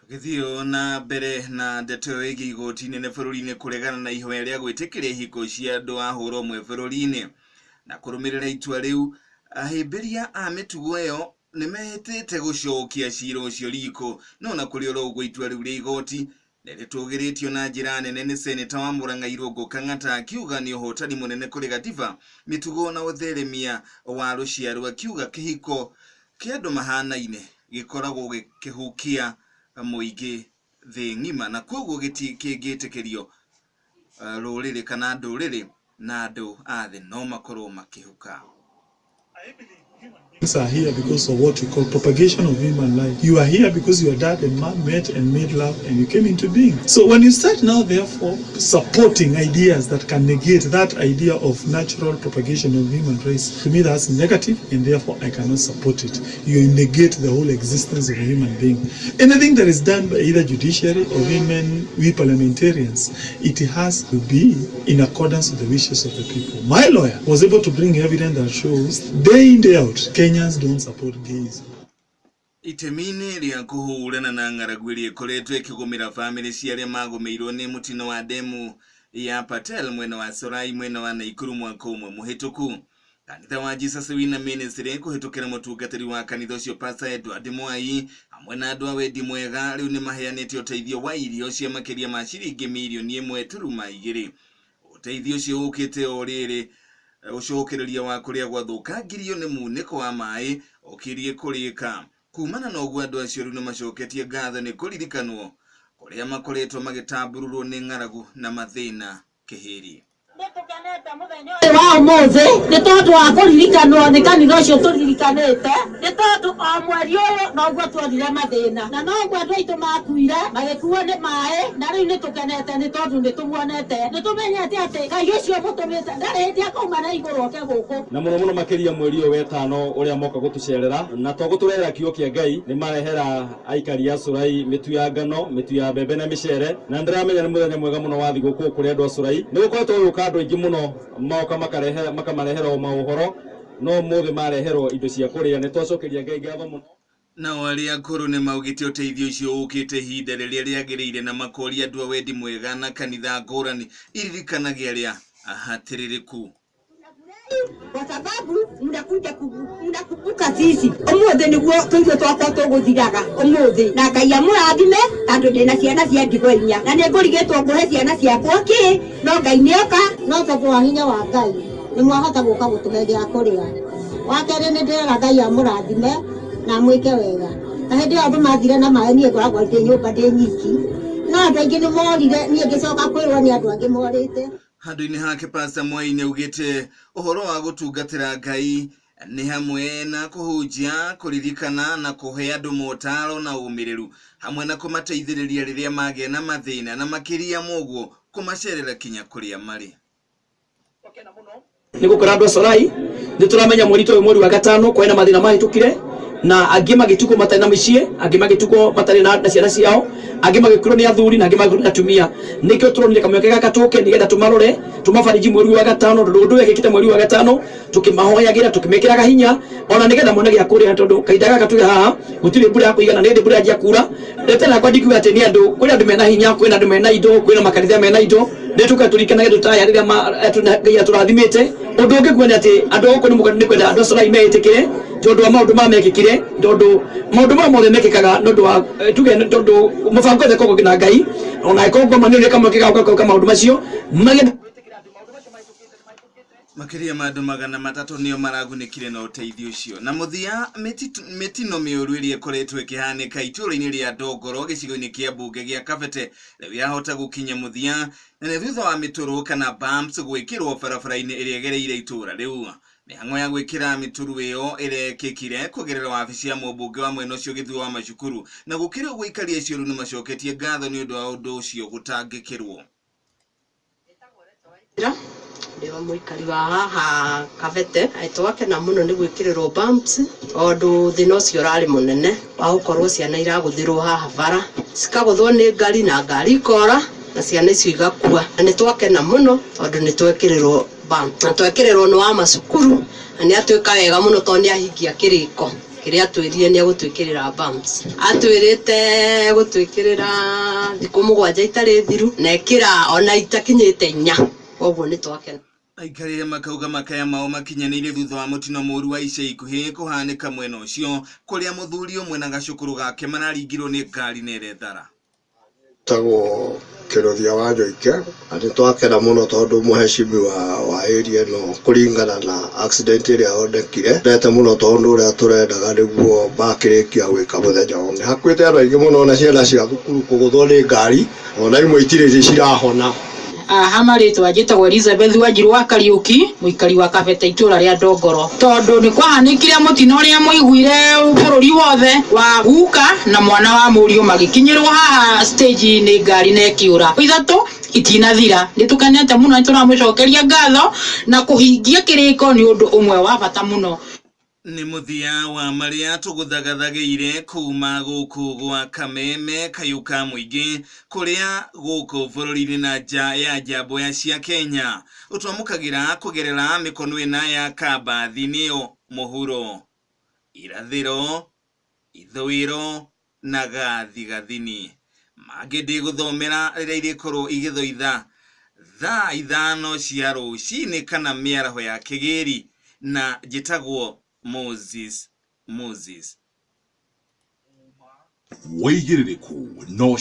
Tũgĩthiĩ na mbere na ndeto ĩyo ĩgiĩ igoti inene bũrũri-inĩ kũregana na ihoya rĩa gwĩtĩkĩria ihiko cia andũ a hũra ũmwe bũrũri-inĩ. Na kũrũmĩrĩra itua rĩu, ahĩmbĩria a mĩtugo ĩyo nĩmehĩtĩte gũcokia cira ũcio riko. No na kũrĩ oro ũguo itua rĩu rĩa igoti nĩrĩtũgĩrĩtio na njĩra nene nĩ seneta wa Murang'a Irũngũ Kang'ata akiuga nĩ ũhotani mũnene kũrĩ gatiba, mĩtugo na ũtheremia wa rũciaro, akiuga kĩhiko kĩa andũ mahanaine gĩkoragwo gĩkĩhukia mũingĩ thĩ ng'ima na koguo gĩtingĩtĩkĩrio rũrĩrĩ kana ndũrĩrĩ na andũ a thĩ no makorwo makĩhuka. Are here because of what we call propagation of human life. You are here because your dad and mom met and made love and you came into being. So when you start now, therefore, supporting ideas that can negate that idea of natural propagation of human race, to me that's negative and therefore I cannot support it. You negate the whole existence of a human being. Anything that is done by either judiciary or even we parliamentarians, it has to be in accordance with the wishes of the people. My lawyer was able to bring evidence that shows day in, day out, Kenyans don't support gays. Itemi-inĩ rĩa kũhũrana na ng'aragu ĩrĩa ĩkoretwo ĩkĩgũmĩra bamĩrĩ cia arĩa magũmĩirwo nĩ mũtino wa demu ya Patel mwena wa Sorai mwena wa Naikuru mwaka ũmwe mũhĩtũku. Kanitha wa Jesus Winner Ministry kũhĩtũkĩra mũtungatĩri wa kanitha ũcio Pastor Edward Mwai hamwe na andũ a wendi mwega rĩu nĩ maheanĩte ũteithio wa irio cia makĩria ma ciringi mirioni 1.2. Ũteithio ũcio ũkĩte o rĩrĩ ũcokereria wa kũrĩa gwathũkangirio nĩ munĩko wa maĩ ũkirie kũrĩka. Kumana na ũguo andũ acio rĩu nĩmacoketie ngatho nĩ kũririkanwo kũrĩa makoretwo magĩtambururwo nĩ ng'aragu na mathĩna kĩhĩri. Nĩtũkenete mũthenya ũyũ wa ũmũthĩ nĩ tondũ wa kũririkanwo nĩ kanitha ũcio tũririkanĩte, nĩ tondũ o mweri ũyũ noguo tuonire mathĩna na noguo andũ aitũ makuire magĩkuo nĩ maĩ, na rĩu nĩ tũkenete nĩ tondũ nĩ tũmuonete, nĩ tũmenyete atĩ Ngai ũcio mũtũmĩte ndarĩ hĩndĩ akauma na igũrũ oke gũkũ. Na mũno mũno makĩria mweri ũyũ wetano ũrĩa moka gũtũcerera na to gũtũrehera kiugo kĩa Ngai, nĩ marehera aikari a Curai mĩtu ya ngano, mĩtu ya mbembe na mĩcere, na nĩndĩramenya nĩ mũthenya mwega mũno wa thigũkũ kũrĩ andũ a Curai. Nĩ gũkoretwo gũgĩũka andũ aingĩ mũno moka makarehera makamarehera o maũhoro, no ũmũthĩ mareherwo indo cia kũrĩa. Nĩ twacokeria Ngai ngatho mũno. Nao arĩa akũrũ nĩ maugĩte ũteithio ũcio ũkĩte ihinda rĩrĩa rĩagĩrĩire na makoria andũ a wendi mwega na kanitha ngũrani iririkanage arĩa ahatĩrĩrĩku. Kwa sababu mnakuja mnakumbuka sisi umuthi niguo tũirio twakwa tũgũthiraga umuthi, na Ngai amũrathime tondũ ndĩna ciana cia ndigwa inya na nĩ ngũrigĩtwo ngũhe ciana ciakwa kĩ, no Ngai nĩoka. No tondũ wa hinya wa Ngai nĩ mwahota gũka gũtũhe gĩa kũrĩa. Wa kerĩ, nĩ ndĩrera Ngai amũrathime na amwĩke wega. Na hĩndĩ ĩyo andũ mathire na maĩ, niĩ ngoragwo ndĩ nyũmba ndĩ nyiki, no andũ aingĩ nĩ morire, niĩ ngĩcoka kwĩrwo nĩ andũ angĩ morĩte. Handũ-inĩ hake Pastor Mwai nĩ augĩte ũhoro wa gũtungatĩra Ngai nĩ hamwe na kũhunjia, kũririkana na kũhe andũ motaro na ũmĩrĩru, hamwe na kũmateithĩrĩria rĩrĩa magĩa na mathĩna, na makĩria moguo kũmacerera kinya kũrĩa marĩ. Nĩ gũkora andũ a Corai nĩ tũramenya mweri ta ũyũ, mweri wa gatano, kwarĩ na mathĩna mahĩtũkire na angĩ magĩtigwo matarĩ na mĩciĩ, angĩ magĩtigwo matarĩ na ciana ciao, angĩ magĩkuĩrwo nĩ athuri na angĩ magĩkuĩrwo nĩ atumia. Nĩkĩo tũronire kamweke gaka tũke nĩgetha tũmarore, tũmabariji mweri wa gatano, tondũ ũndũ ũyũ wekĩkĩte mweri wa gatano, tũkĩmahoyagĩra, tũkĩmekĩraga hinya ona nĩgetha mone gĩa kũrĩa, tondũ kahinda gaka tũrĩ haha gũtirĩ mbura ya kũigana, nĩ hĩndĩ mbura yanjia kura. Rĩtana rĩakwa ndingiuga atĩ nĩ andũ, kwĩna andũ mena hinya, kwĩna andũ mena indo, kwĩna makanitha mena indo. Nĩ tũka tũrikanage andũ ta aya rĩrĩa Ngai atũrathimĩte. Ũndũ ũngĩ kuga nĩ atĩ andũ a gũkũ nĩ kwenda andũ a Corai meĩtĩkĩre tondũ wa maũndũ maya mekĩkire, tondũ maũndũ maya mothe mekĩkaga nĩ ũndũ wa tuge tondũ mũbango wothe ũkoragwo na Ngai, ona angĩkorwo ngoma nĩ ũrĩ kamweke ga gũka gwĩka maũndũ macio magĩe. Makĩria ma andũ 300 nĩo maragunĩkire na ũteithio ũcio. Na mũthia, mĩtino mĩũru ĩrĩa ĩkoretwo ĩkĩhanĩka itũũra-inĩ rĩa Ndongoro gĩcigo-inĩ kĩa mbunge gĩa Kabete rĩu yahota gũkinya mũthia, na nĩ thutha wa mĩtũrũ kana bumps gwĩkĩrwo barabara-inĩ ĩrĩa ĩgereire itũũra rĩu. Mĩhang'o ya gwĩkĩra mĩtũrũ ĩyo ĩrekĩkire kũgerera wabici ya mũmbunge wa mwena ũcio Gĩthua wa Macukuru, na gũkĩrĩ ũguo aikari acio rĩu nĩmacoketie ngatho nĩ ũndũ wa ũndũ ũcio gũtangĩkĩrwo. Ndĩ wa mũikari wa haha Kabete. Twakena mũno nĩ gwĩkĩrĩrwo bumps tondũ thĩna ũcio ũrarĩ mũnene wa gũkorwo ciana iragũthĩrwo haha bara, cikagũthwo nĩ ngari na ngari ikora na ciana icio igakua. Na nĩ twakena mũno tondũ nĩ twekĩrĩrwo bump na twekĩrĩrwo nĩ wa macukuru, na nĩ atwĩka wega mũno tondũ nĩ ahingia kĩrĩko. Kĩrĩa atwĩrire nĩ egũtwĩkĩrĩra bumps. Atwĩrĩte egũtwĩkĩrĩra thikũ 7 itarĩ thiru na ĩkĩra ona itakinyĩte 4, koguo nĩ twakena. Aikarire makauga makaya mao makinyanĩire thutha wa mũtino mũru wa ica ikuhĩ kũhanĩka mwena ũcio kũrĩa mũthuri ũmwe na gacũkũrũ gake mararingirwo nĩ ngari na ĩrethara. Tagwo Kĩrothia wa Njoike na nĩ twakena mũno tondũ mũhecimiwa wa area ĩno kũringana na accident ĩrĩa yonekire ndete mũno tondũ ũrĩa tũrendaga nĩguo makĩrĩkia gwĩka mũthenya ũyũ. Hakuĩte andũ aingĩ mũno na ciana cia thukuru kũgũthwo nĩ ngari ona imwe itirĩ cirahona. Aha marĩtwa njĩtagwo Elizabeth Wanjiru wa Kariuki, mũikari wa Kabete itũra rĩa Ndongoro. Tondũ nĩ kwahanĩkire mũtino ũrĩa mũiguire bũrũri wothe wa guka na mwana wa mũriũ magĩkinyĩrwo haha stage nĩ ngari na ĩkĩũra. 3 itinathira. Nĩ tũkenete mũno, nĩ tũramũcokeria ngatho na kũhingia kĩrĩko nĩ ũndũ ũmwe wa bata mũno. Nĩ mũthia wa marĩa tũgũthagathagĩire kuma gũkũ gwa Kameme kayũ ka mũingĩ kũrĩa gũkũ bũrũri-inĩ na nja ya njamboya cia Kenya. Ũtwamũkagĩra kũgerera mĩkono ĩna ya Kambathi nĩyo mũhuro, irathĩro, ithũĩro na gathigathini. Mangĩ ndĩgũthomera rĩrĩa irĩkorwo igĩthoitha thaa 5 cia rũcinĩ kana mĩaraho ya kĩgĩri, na njĩtagwo Moses. Wĩigĩrĩrĩku no